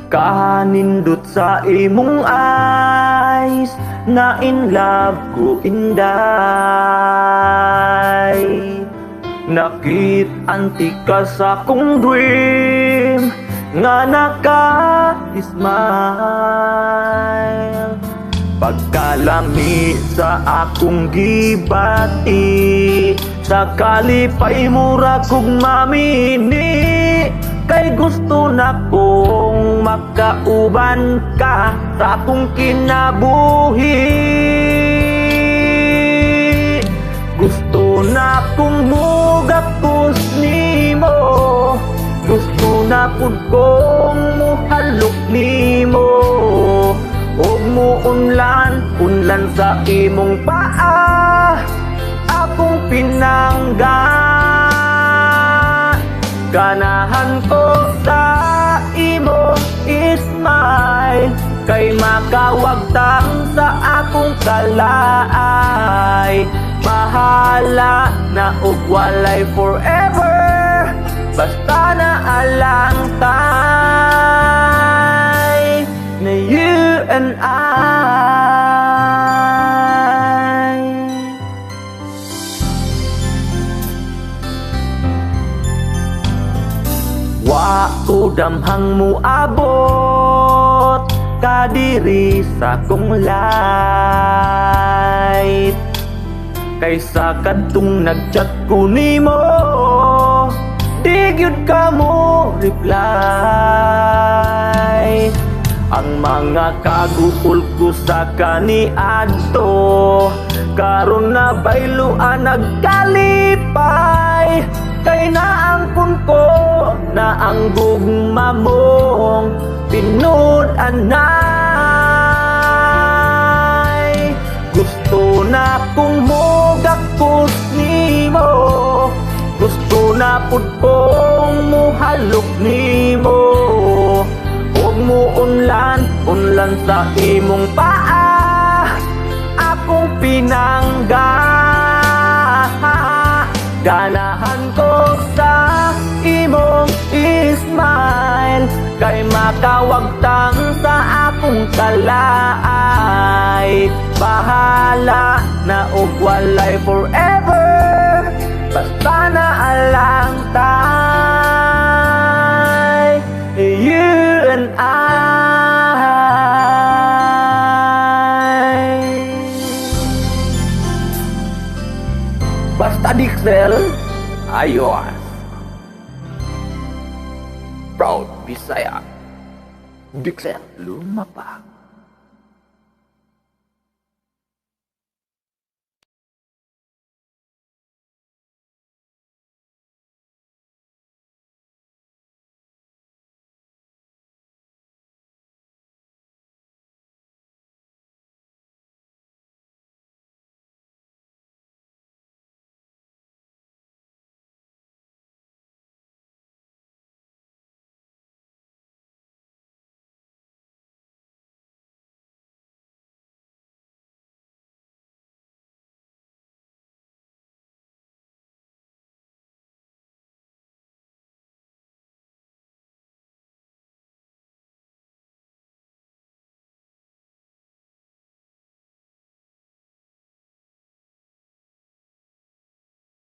Kahanindot sa imong eyes, na in love ko, inday. Nakit-an tika sa akong dream nga naka-smile. Pagkalami sa akong gibati, sa kalipay mura kog mamini, kay gusto na kong makauban ka sa akong kinabuhi. Gusto na kong mugakos nimo, gusto na pud kong muhalok nimo, ug muunlan unlan sa imong paa akong pinangga. Ganahan ko sa imong smile, kay makawagtang sa akong kalaay. Bahala na og walay forever, basta naa lang tay na you and I. Wa ko damhang muabot kadiri sa kong life, kaysa kadtong nagchat ko nimo, di gyud ka mo reply. Ang mga kaguol ko sa kaniadto, karon na bayloan nagkalipay, kay naangkon ko na ang gugma mong tinud-anay. Gusto na kong mugakos nimo, gusto na pud kong muhalok nimo, ug muunlan unlan sa imong paa akong pinangga. Ganahan ko sa imong smile, kay makawagtang sa akong kalaay. Bahala na og walay forever, basta naa lang tay you and I. Basta Dixel, ayos. Proud Bisaya. Dixel, lumapa.